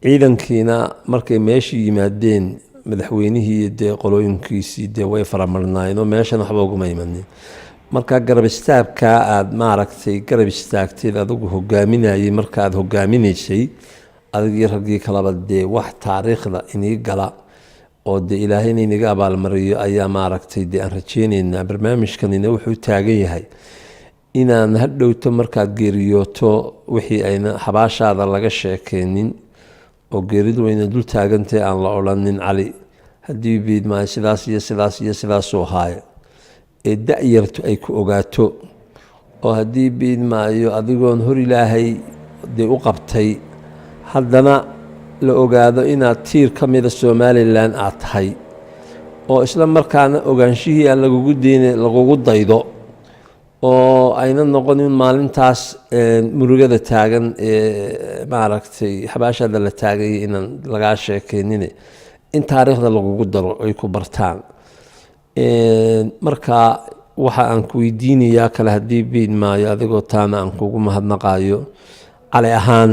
Ciidankiina markay meeshii yimaadeen madaxweynihii iyo dee qolooyinkiisii dee way faramarnaayeen oo meeshan waxba uguma imanin. Marka garab istaagkaa aada maaragtay garab istaagteed adigu hogaaminayay, marka aada hogaaminaysay adigii raggii kalaba, dee wax taariikhda inii gala oo dee Ilaahay in inaga abaalmariyo ayaa maaragtay dee aan rajeyneynaa. Barnaamijkanina wuxuu taagan yahay inaan hadhowto markaad geeriyooto wixii ayna xabaashaada laga sheekeynin oo geeridu wayna dul taagantahay, aan la odhanin Cali haddii biidmaayo sidaas iyo sidaas iyo sidaasuu ahaaye, ee da-yartu ay ku ogaato oo haddii biidmaayo adigoon hor Ilaahay dee u qabtay, haddana la ogaado inaad tiir ka mida Somaliland aad tahay, oo isla markaana ogaanshihii aan lagugu deyne lagugu daydo, oo ayna noqonin maalintaas murugada taagan ee maaragtay xabaashaada la taagayay inaan lagaa sheekeynin, in taariikhda lagugu daro ay ku bartaan. Marka waxa aan ku weydiinayaa kale, haddii biid maayo, adigoo taana aan kugu mahadnaqayo, Cali ahaan,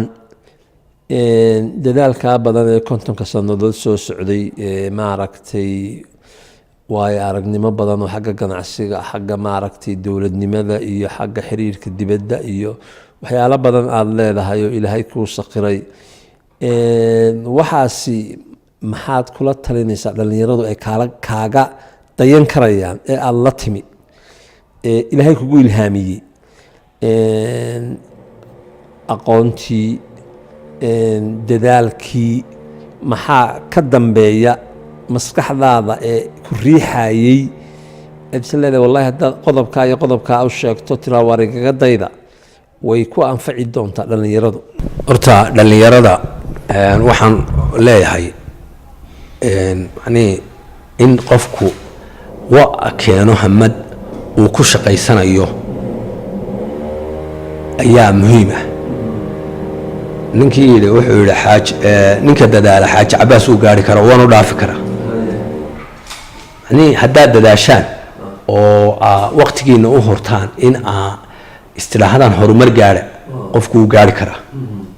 dadaalkaa badan ee 50-ka sannadood soo socday ee maaragtay waayo aragnimo badan oo xagga ganacsiga, xagga maaragtay dowladnimada iyo xagga xiriirka dibadda iyo waxyaalo badan aada leedahay oo Ilaahay kuu saqiray, waxaasi maxaad kula talinaysaa dhalinyaradu ay kaala kaaga dayan karayaan ee aada la timi ee Ilaahay kugu ilhaamiyey, aqoontii, dadaalkii, maxaa ka dambeeya maskaxdaada ee ku riixayey aad is leedahay wallahi haddaad qodobkaa iyo qodobkaa u sheegto, tiraa waar igaga dayda, way ku anfaci doontaa dhalinyaradu? Horta dhallinyarada waxaan leeyahay, macnihii in qofku wa keeno hamad uu ku shaqaysanayo ayaa muhiim ah. Ninkii yidhi, wuxuu yidhi xaaj ninka dadaala Xaaji Cabaas uu gaari kara, waanu dhaafi karaa. Macnihii haddaad dadaashaan oo aa waqtigiina u hurtaan in aa istidhaahdaan horumar gaadha, qofku wuu gaari karaa,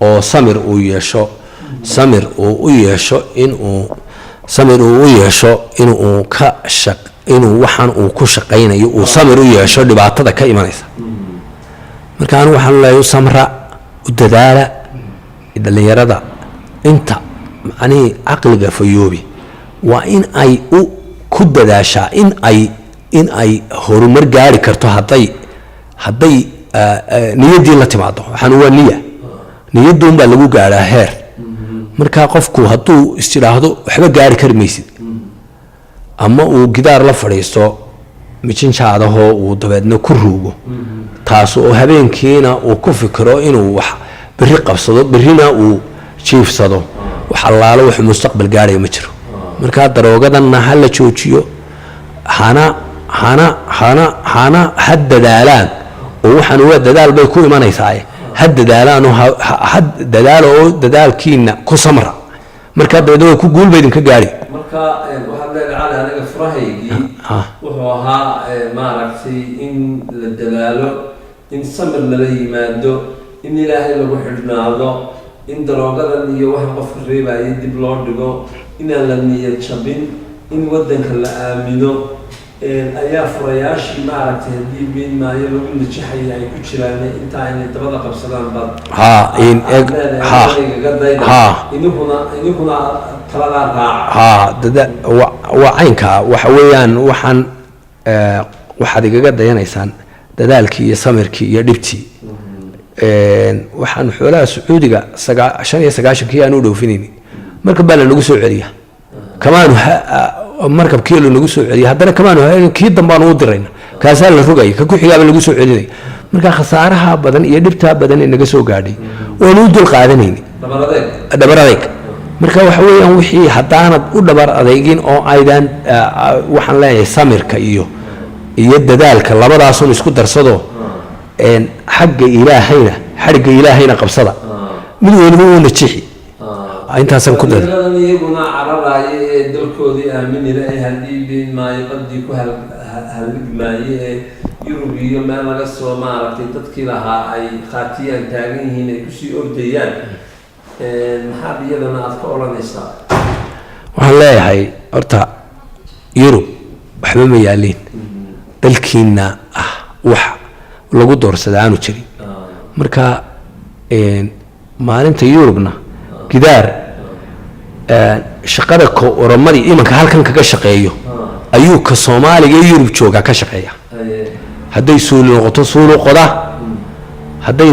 oo samir uu yeesho, samir uu u yeesho inuu samir uu u yeesho inuu ka shaq inuu waxaan uu ku shaqaynayo uu samir u yeesho dhibaatada ka imanaysa. Marka anigu waxaan leeyahay, u samra, u dadaala dhalinyarada. Inta macnihii caqliga fayoobi waa in ay u ku dadaashaa in ay horumar gaari karto hadday niyaddii la timaado. Waxaan waa niya, niyadduun baa lagu gaadhaa heer. Marka qofku hadduu is tidhaahdo waxba gaari kari maysid, ama uu gidaar la fadhiisto mijinjaadahoo uu dabeedna ku ruugo taas, oo habeenkiina uu ku fikiro inuu wax berri qabsado, berrina uu jiifsado, wax allaalo wuxuu mustaqbal gaaraya ma jiro. Marka daroogadanna ha la joojiyo, hana ha dadaalaan, oo waxaan waa dadaal bay ku imanaysaa. Ha dadaalaan oo ha dadaalo, oo dadaalkiina ku samra. Markaa dabeedna waa ku guul ba idinka gaari. Marka waxaad leedahay, Cali, aniga furahaygii wuxuu ahaa maaragtay in la dadaalo, in samir lala yimaado, in Ilaahay lagu xidhnaado, in daroogadan iyo waxa qofka reebayay dib loo dhigo, inaan la niyad jabin, in waddanka la aamino ayaa furayaashii maaragtay haddii been maayo lagu najaxaya ay ku jiraan. Intaa inay dabada qabsadaan baad Ha in aad leedahay. Ha. Igaga dayda. Ha. Idinkuna taladaa raaca. Ha, dada waa caynkaa. Waxa weeyaan waxaan waxaad igaga dayanaysaan dadaalkii iyo samirkii iyo dhibtii. Waxaan xoolaha Sacuudiga 95-kii aan u dhoofinayni, markab baa lanagu soo celiya, kamaanu markabkii lanagu soo celiya, haddana kamaanu kii dambaanu u dirayna, kaasaa la rogaya, ka ku xigaaba lagu soo celinaya. Marka khasaaraha badan iyo dhibtaa badan ee naga soo gaadhay waanu u dul qaadanayni. Dhabar adeeg. Dhabar adeyg. Marka waxa weeyaan wixii haddaanad u dhabar adeygin oo aydan waxaan leeyahay samirka iyo dadaalka labadaasun isku darsado, xagga Ilaahayna, xadhigga Ilaahayna qabsada, mid weliba uuna jixi. Intaasaan ku dada. Dhalinyaradan iyaguna cararaya ee dalkoodii aaminila ee haddii been maayo badii ku halligmaaye ee Yurub iyo meel laga soo maaragtay dadkii lahaa ay khaatiyaan taagan yihiin, ay kusii ordayaan, maxaad iyadana aad ka odhanaysaa? Waxaan leeyahay horta Yurub waxba ma yaaliin, dalkiina ah. Wax lagu doorsada aanu jirin. Marka maalinta Yurubna gidaar shaqada ko oromadii imanka halkan kaga shaqeeyo ayuu ka Soomaaliga ee Yurub joogaa ka shaqeeya. Hadday suuli noqoto, suulu qoda. Hadday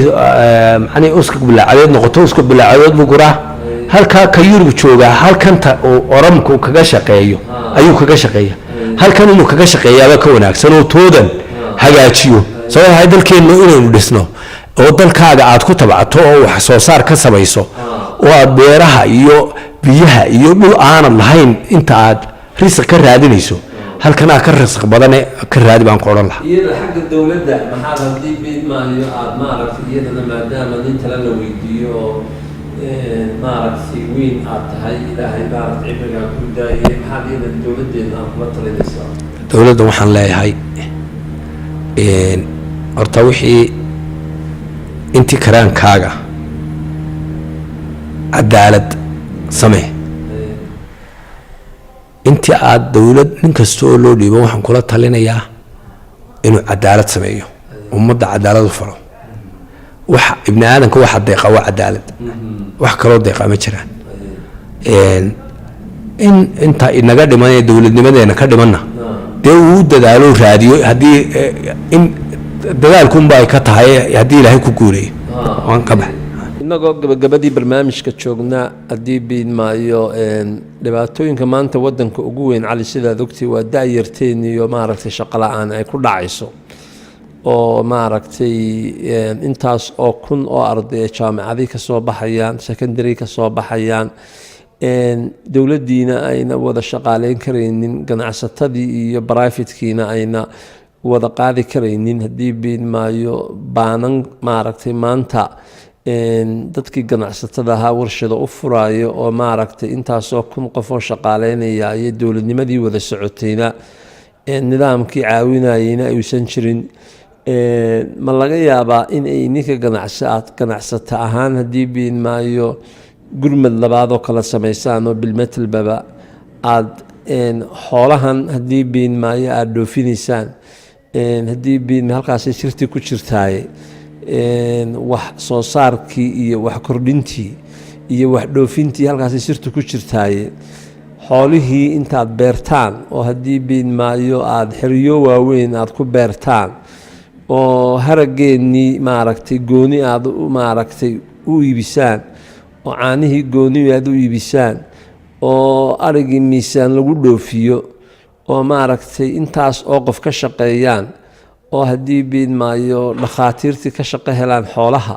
macnihi uska bilaacadeed noqoto, uska bilaacadeed buu guraa. Halkaa ka Yurub joogaa halkanta uu oromku kaga shaqeeyo ayuu kaga shaqeeya. Halkan inuu kaga shaqeeyaaba ka wanaagsan oo toodan hagaajiyo. Sababtahay dalkeennu inaynu dhisno oo dalkaaga aad ku tabcato oo wax soo saar ka samayso oo aad beeraha iyo biyaha iyo dhul aanad lahayn inta aad risiq ka raadinayso, halkanaa ka risiq badane ka raadi baan ku odhan lahaa. Iyada xagga dowladda maxaad, haddii biidmaayo, aada maaragtay iyadana, maadaama nin tala la weydiiyo oo maaragtay weyn aad tahay, Ilaahay maaragtay cimrigaa ku daayay, maxaad iyadana dowladdeena aad kula talinaysaa? Dowladda waxaan leeyahay, horta wixii intii karaankaaga cadaalad samee. Intii aad dowlad nin kasta oo loo dhiibo, waxaan kula talinayaa inuu cadaalad sameeyo, ummadda cadaalad u falo. Waxa ibni aadanka waxa deeqa waa cadaalad, wax kaloo deeqa ma jiraan. In inta inaga dhiman ee dowladnimadeena ka dhimanna dee uu dadaalo, raadiyo. Haddii in dadaalkunba ay ka tahay, haddii Ilaahay ku guuleeyo, waan ka bax. Innagoo gabagabadii barnaamijka joognaa, haddii biidmaayo, dhibaatooyinka maanta wadanka ugu weyn, Cali, sidaad ogtay, waa da-yarteen iyo maaragtay shaqo la-aan ay ku dhacayso oo maaragtay intaas oo kun oo arday ee jaamacadii ka soo baxayaan, secondary ka soo baxayaan, dowladdiina ayna wada shaqaaleyn karaynin, ganacsatadii iyo privatekiina ayna wada qaadi karaynin. Haddii biidmaayo, baanan maaragtay maanta dadkii ganacsatada ahaa warshada u furaayo oo maaragtay intaasoo kun qof oo shaqaaleynaya iyo dowladnimadii wada socotayna, nidaamkii caawinayeyna aysan jirin, ma laga yaabaa in ay ninka ganacsi aad ganacsata ahaan, haddii biidmaayo, gurmad labaad oo kala samaysaan oo bilmetelbaba aad xoolahan, haddii biidmaayo, aada dhoofinaysaan, haddii biidma halkaasay sirtii ku jirtaaye, wax soo saarkii iyo wax kordhintii iyo wax dhoofintii halkaasay sirtu ku jirtaaye, xoolihii intaad beertaan oo haddii biidmaayo aada xeryo waaweyn aada ku beertaan oo harageennii maaragtay gooni aada maaragtay u iibisaan oo caanihii gooni aada u iibisaan oo arigii miisaan lagu dhoofiyo oo maaragtay intaas oo qof ka shaqeeyaan oo haddii biidmaayo dhakhaatiirtii ka shaqo helaan xoolaha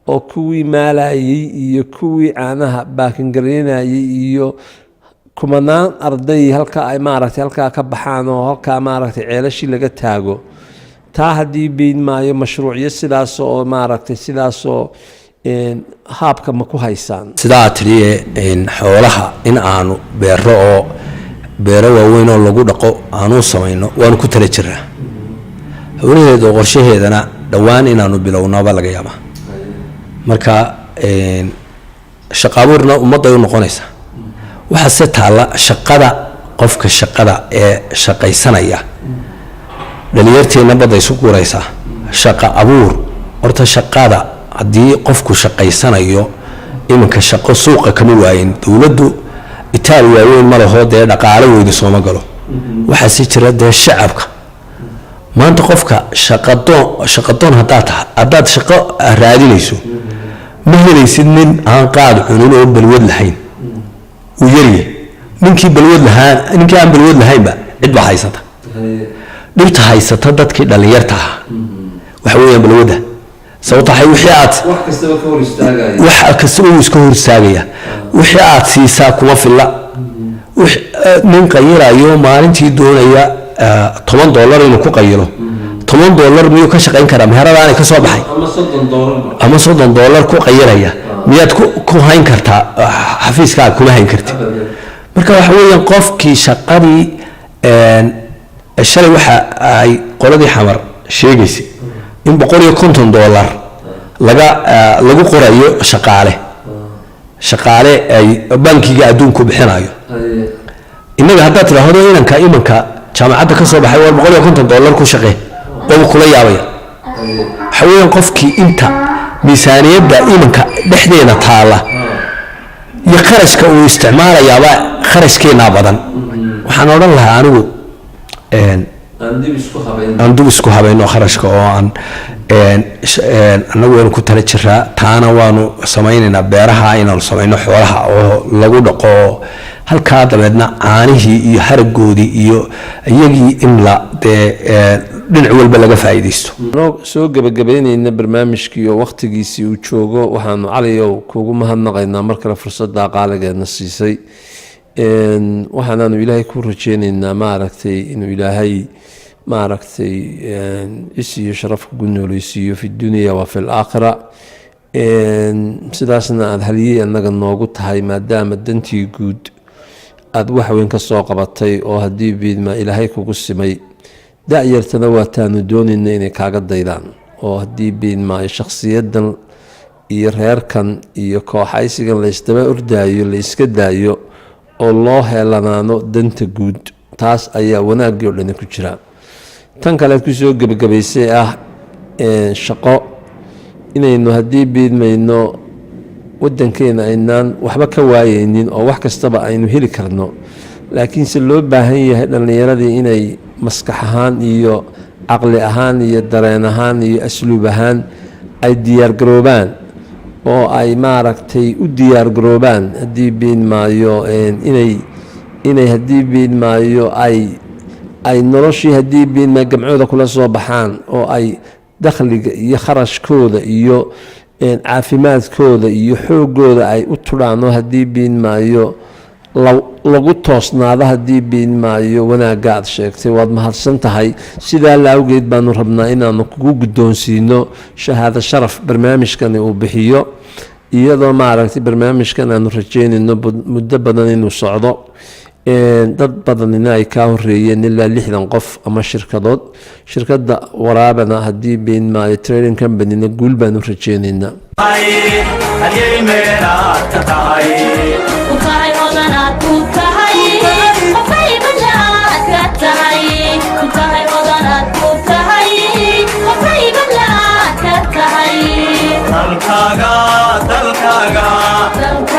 oo kuwii maalayey iyo kuwii caanaha baakingareynayey iyo kumanaan arday halka ay maaragtay halkaa ka baxaan oo halkaa maaragtay ceelashii laga taago, taa haddii biidmaayo mashruucyo sidaas oo maaragtay sidaasoo haabka ma ku haysaan? Sidaa tidhi, xoolaha in aanu beero oo beero waaweyn oo lagu dhaqo aanu samayno waanu ku tala jiraa. Howlaheeda oo qorshaheedana dhowaan inaanu bilownaba laga yaabaa. Marka shaqa abuurna ummadday u noqonaysaa. Waxaa se taalla shaqada qofka shaqada ee shaqaysanaya, dhalinyarteenna badda isu guuraysaa. Shaqa abuur horta, shaqada haddii qofku shaqaysanayo, iminka shaqo suuqa kama waayin. Dowladdu itaal waaweyn ma laho, dee dhaqaalo weyni sooma galo. Waxaa si jira dee shacabka maanta qofka shaqadoon, shaqadoon haddaad tahay, haddaad shaqo raadinayso, ma helaysid nin aan qaad cunin oo balwad lahayn. Wuu yaryahay ninkii balwad lahaan. Ninkii aan balwad lahaynba cid baa haysata. Dhibta haysata dadkii dhalinyarta ahaa waxa weeyaan balwadda. Sababta waxay wixii aad wax kastaba ka hor istaagaya. Wax kastaba wuu iska hor istaagaya. Wixii aad siisaa kuma filla. Nin qayilayo maalintii doonaya $10 inuu ku qayilo, $10 miyuu ka shaqayn karaa meheradaanay ka soo baxay? Ama $30ba. Ama $30 ku qayilaya miyaad ku hayn kartaa xafiiskaaga? Kuma hayn kartid. Marka waxa weeyaan qofkii shaqadii shalay waxa ay qoladii Xamar sheegaysay in $150 laga lagu qorayo shaqaale, shaqaale ay Bankiga Adduunku bixinayo. Innaga haddaad tidhaahdo inanka imanka jaamacadda ka soo baxay, war $150 ku shaqee. Waaba kula yaabaya. Waxa weeyaan qofkii inta miisaaniyadda iminka dhexdeena taala iyo kharashka uu isticmaalayaaba kharashkeenaa badan. Waxaan odhan lahaa anigu aan dib isku habayn. Aan dib isku habayno kharashka oo aan annagu waynu ku tala jiraa, taana waanu samaynaynaa, beeraha inaanu samayno, xoolaha oo lagu dhaqo halkaa, dabeedna caanihii iyo haragoodii iyo iyagii in la dee dhinac walba laga faa'iidaysto. Noo soo gebagabeyneyna barnaamijkii oo wakhtigiisii uu joogo, waxaanu, Caliyow, kugu mahadnaqaynaa mar kale fursadda qaaligeedna siisay. Waxaanaanu Ilaahay ku rajeyneynaa, maaragtay, inuu Ilaahay, maaragtay, is iyo sharaf kugu nooleysiiyo fi dunya wa fi laakhira. Sidaasna aada haliyey annaga noogu tahay, maadaama dantii guud aada wax weyn ka soo qabatay oo haddii biidma Ilaahay kugu simay. Da-yartana waa taanu doonayna inay kaaga daydaan, oo haddii biidmaayo shakhsiyadan iyo reerkan iyo kooxaysigan laysdaba ordaayo la iska daayo oo loo heelanaano danta guud. Taas ayaa wanaaggii oo dhani ku jira. Tan kaleed kusoo gebagabaysay ah shaqo inaynu haddii biidmayno wadankeena aynaan waxba ka waayeynin oo wax kastaba aynu heli karno, laakiinse loo baahan yahay dhallinyaradii inay maskax ahaan iyo caqli ahaan iyo dareen ahaan iyo asluub ahaan ay diyaargaroobaan oo ay, maaragtay, u diyaargaroobaan haddii biin maayo inay haddii biin maayo ay noloshii haddii biin maayo gamcooda kula soo baxaan oo ay dakhliga iyo kharashkooda iyo caafimaadkooda iyo xoogooda ay u tudhaan, oo haddii biin maayo lagu toosnaado haddii biin maayo wanaagga aad sheegtay. Waad mahadsan tahay. Sidaa la awgeed baanu rabnaa inaanu kugu guddoonsiino shahaado sharaf barnaamijkani uu bixiyo, iyadoo, maaragtay, barnaamijkan aanu rajeynayno muddo badan inuu socdo, dad badanina ay kaa horeeyeen, ilaa 60 qof ama shirkadood. Shirkadda Waraabana haddii biin maayo Trading Companyna guul baanu rajeynaynaa. Halyey meelaad ka tahay. Ku tahay hodanaad ku tahay, qofay badlaad ka tahay. Ku tahay hodanaad ku tahay, qofay badlaad ka tahay. Dalkaaga, dalkaaga. Dalkaaga.